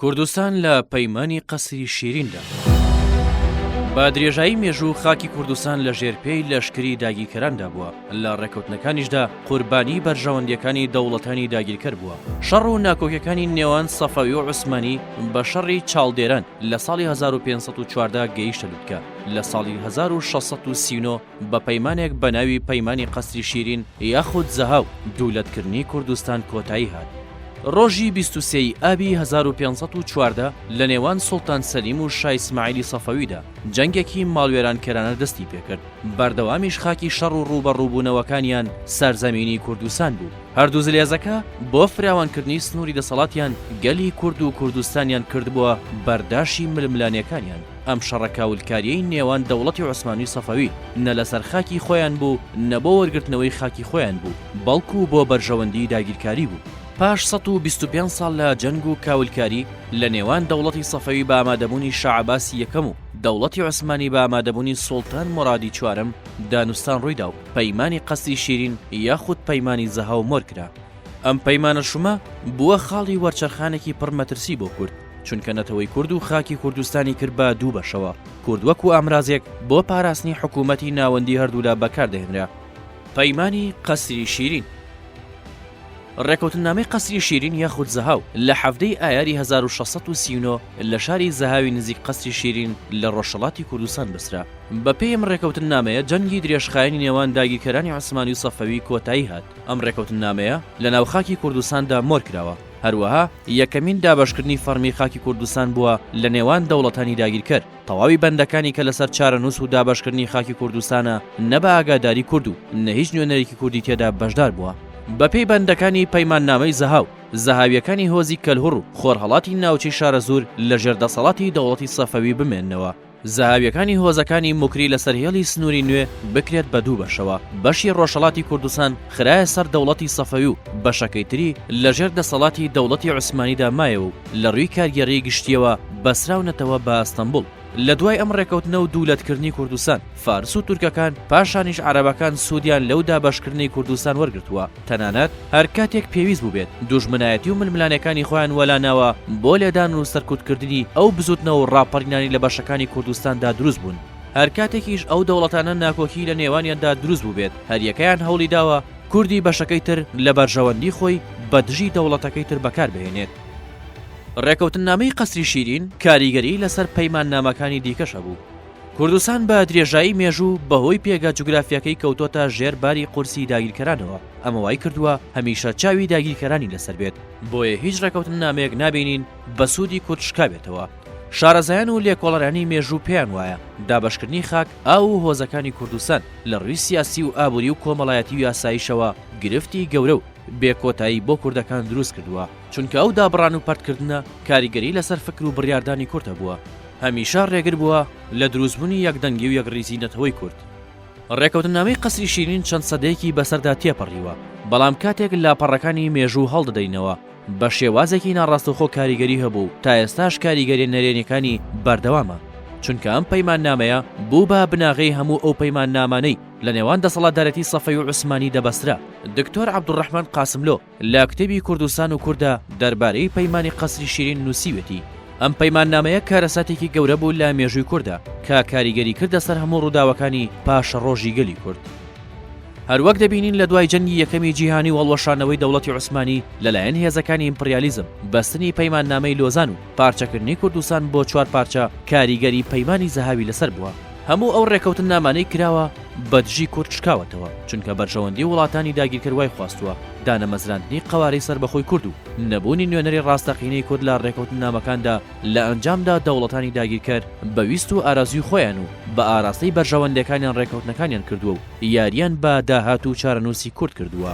کوردستان لە پەیمانی قەسری شیریندا. بە درێژایی مێژوو خاکی کوردستان لە ژێر پێی لەشکری داگیرکەراندا بووە، لە ڕێکەوتنەکانیشدا قوربانی بەرژەوەندیەکانی دەوڵەتانی داگیرکەر بووە. شەڕ و ناکۆکیەکانی نێوان سەفەوی و عوسمانی بە شەڕی چاڵدێران لە ساڵی 1514 گەیشتە لوتکە، لە ساڵی 1639 بە پەیمانێک بە ناوی پەیمانی قەسری شیرین یاخود زەهاو دوولەتکردنی کوردستان کۆتایی هات. ڕۆژی 23 ی ئابی 1514 لە نێوان سوڵتان سەلیم و شا ئیسماعیلی سەفەویدا جەنگێکی ماڵوێرانکەرانە دەستی پێکرد، بەردەوامیش خاکی شەڕ و ڕووبەڕووبوونەوەکانیان سەرزەمینی کوردستان بوو. هەردوو زلهێزەکە بۆ فراوانکردنی سنووری دەسەڵاتیان گەلی کورد و کوردستانیان کردبووە بەرداشی ململانێکانیان. ئەم شەڕە کاولکارییەی نێوان دەوڵەتی عوسمانی و سەفەوی نە لەسەر خاکی خۆیان بوو نە بۆ وەرگرتنەوەی خاکی خۆیان بوو، بەڵکو بۆ بەرژەوەندی داگیرکاری بوو. پاش 125 ساڵ لە جەنگ و کاولکاری لە نێوان دەوڵەتی سەفەوی بە ئامادەبوونی شا عەباسی یەکەم و دەوڵەتی عوسمانی بە ئامادەبوونی سوڵتان مورادی چوارەم دانوستان ڕوویدا و پەیمانی قەسری شیرین یاخود پەیمانی زەهاو مۆر کرا. ئەم پەیمانە شومە بووە خاڵی وەرچەرخانێکی پڕ مەترسی بۆ کورد، چونکە نەتەوەی کورد و خاکی کوردستانی کرد بە دوو بەشەوە، کورد وەکو ئامرازێک بۆ پاراستنی حکوومەتی ناوەندی هەردوولا بەکاردەهێنرا. پەیمانی قەسری شیرین. ڕێکەوتننامەی قەسری شیرین یاخود زەهاو لە 17 ی ئایاری 1639 لە شاری زەهاوی نزیک قەسری شیرین لە ڕۆژهەڵاتی کوردستان بەسترا. بەپێی ئەم ڕێکەوتننامەیە جەنگی درێژخایەنی نێوان داگیرکەرانی عوسمانی و سەفەوی کۆتایی هات. ئەم ڕێکەوتننامەیە لە ناو خاکی کوردستاندا مۆر کراوە. هەروەها یەکەمین دابەشکردنی فەڕمی خاکی کوردستان بووە لە نێوان دەوڵەتانی داگیرکەر. تەواوی بەندەکانی کە لەسەر چارەنووس و دابەشکردنی خاکی کوردستانە نە بە ئاگاداری کورد و نە هیچ نوێنەرێکی کوردی تێدا بەشدار بووە. بەپێی بەندەکانی پەیماننامەی زەهاو، زەهاوییەکانی هۆزی کەلهوڕ و خۆرهەڵاتی ناوچەی شارەزوور لەژێر دەسەڵاتی دەوڵەتی سەفەوی بمێننەوە. زەهاویەکانی هۆزەکانی موکری لەسەر هێڵی سنووری نوێ بکرێت بە دوو بەشەوە، بەشی ڕۆژهەڵاتی کوردستان خرایە سەر دەوڵەتی سەفەوی و بەشەکەی تری لەژێر دەسەڵاتی دەوڵەتی عوسمانیدا مایەوە و لە ڕووی کارگێڕیی گشتییەوە بەستراونەتەوە بە ئەستەنبوڵ. لە دوای ئەم ڕێکەوتنە و دوو لەتکردنی کوردستان، فارس و تورکەکان، پاشانیش عەرەبەکان سوودیان لەو دابەشکردنەی کوردستان وەرگرتووە، تەنانەت هەر کاتێک پێویست بووبێت دوژمنایەتی و ململانێکانی خۆیان وەلا ناوە بۆ لێدان و سەرکوتکردنی ئەو بزوتنەوە و ڕاپەڕینانەی لە بەشەکانی کوردستاندا دروست بوون. هەر کاتێکیش ئەو دەوڵەتانە ناکۆکی لە نێوانیاندا دروست بووبێت هەریەکەیان هەوڵی داوە کوردی بەشەکەی تر لە بەرژەوەندی خۆی بە دژی دەوڵەتەکەی تر بەکار بهێنێت. ڕێکەوتننامەی قەسری شیرین کاریگەری لەسەر پەیماننامەکانی دیکەش هەبوو. کوردستان بە درێژایی مێژوو بەهۆی پێگە جوگرافیەکەی کەوتۆتە ژێر باری قورسی داگیرکەرانەوە، ئەمە وای کردووە هەمیشە چاوی داگیرکەرانی لەسەر بێت، بۆیە هیچ ڕێکەوتننامەیەک نابینین بە سوودی کورد شکابێتەوە. شارەزایان و لێکۆڵەرانی مێژوو پێیان وایە دابەشکردنی خاک، ئاو و هۆزەکانی کوردستان لە ڕووی سیاسی و ئابووری و کۆمەڵایەتی و یاساییشەوە گرفتی گەورە و بێ کۆتایی بۆ کوردەکان دروست کردووە، چونکە ئەو دابڕان و پەرتکردنە کاریگەری لەسەر فکر و بڕیاردانی کورد هەبووە. هەمیشە ڕێگر بووە لە دروستبوونی یەکدەنگی و یەکڕیزی نەتەوەی کورد. ڕێکەوتننامەی قەسری شیرین چەند سەدەیەکی بەسەردا تێپەڕیوە، بەڵام کاتێک لاپەڕەکانی مێژوو هەڵدەدەینەوە بە شێوازێکی ناڕاستەوخۆ کاریگەری هەبوو و تا ئێستاش کاریگەریە نەرێنیەکانی بەردەوامە، چونکە ئەم پەیماننامەیە بوو بە بناغەی هەموو ئەو پەیماننامانەی لە نێوان دەسەڵاتدارێتی سەفەوی و عوسمانی دەبەسترا. دکتۆر عەبدولڕەحمان قاسملۆ لە کتێبی کوردستان و کورددا دەربارەی پەیمانی قەسری شیرین نووسیوێتی، ئەم پەیماننامەیە کارەساتێکی گەورە بوو لە مێژووی کوردا کە کاریگەری کردە سەر هەموو ڕووداوەکانی پاشەڕۆژی گەلی کورد. هەروەک دەبینین لە دوای جەنگی یەکەمی جیهانی و هەڵوەشانەوەی دەوڵەتی عوسمانی لەلایەن هێزەکانی ئیمپڕیالیزم، بەستنی پەیماننامەی لۆزان و پارچەکردنی کوردستان بۆ چوار پارچە کاریگەری پەیمانی زەهاوی لەسەر بووە. هەموو ئەو ڕێکەوتننامانەی کراوە بە دژی کورد شکاوەتەوە، چونکە بەرژەوەندی وڵاتانی داگیرکەر وای خواستووە دانەمەزراندنی قەوارەی سەربەخۆی کورد و نەبوونی نوێنەری ڕاستەقینەی کورد لە ڕێکەوتننامەکاندا لە ئەنجامدا دەوڵەتانی داگیرکەر بە ویست و ئارەزووی خۆیان و بە ئاراستەی بەرژەوەندیەکانیان ڕێکەوتنەکانیان کردووە و یاریان بە داهات و چارەنووسی کورد کردووە.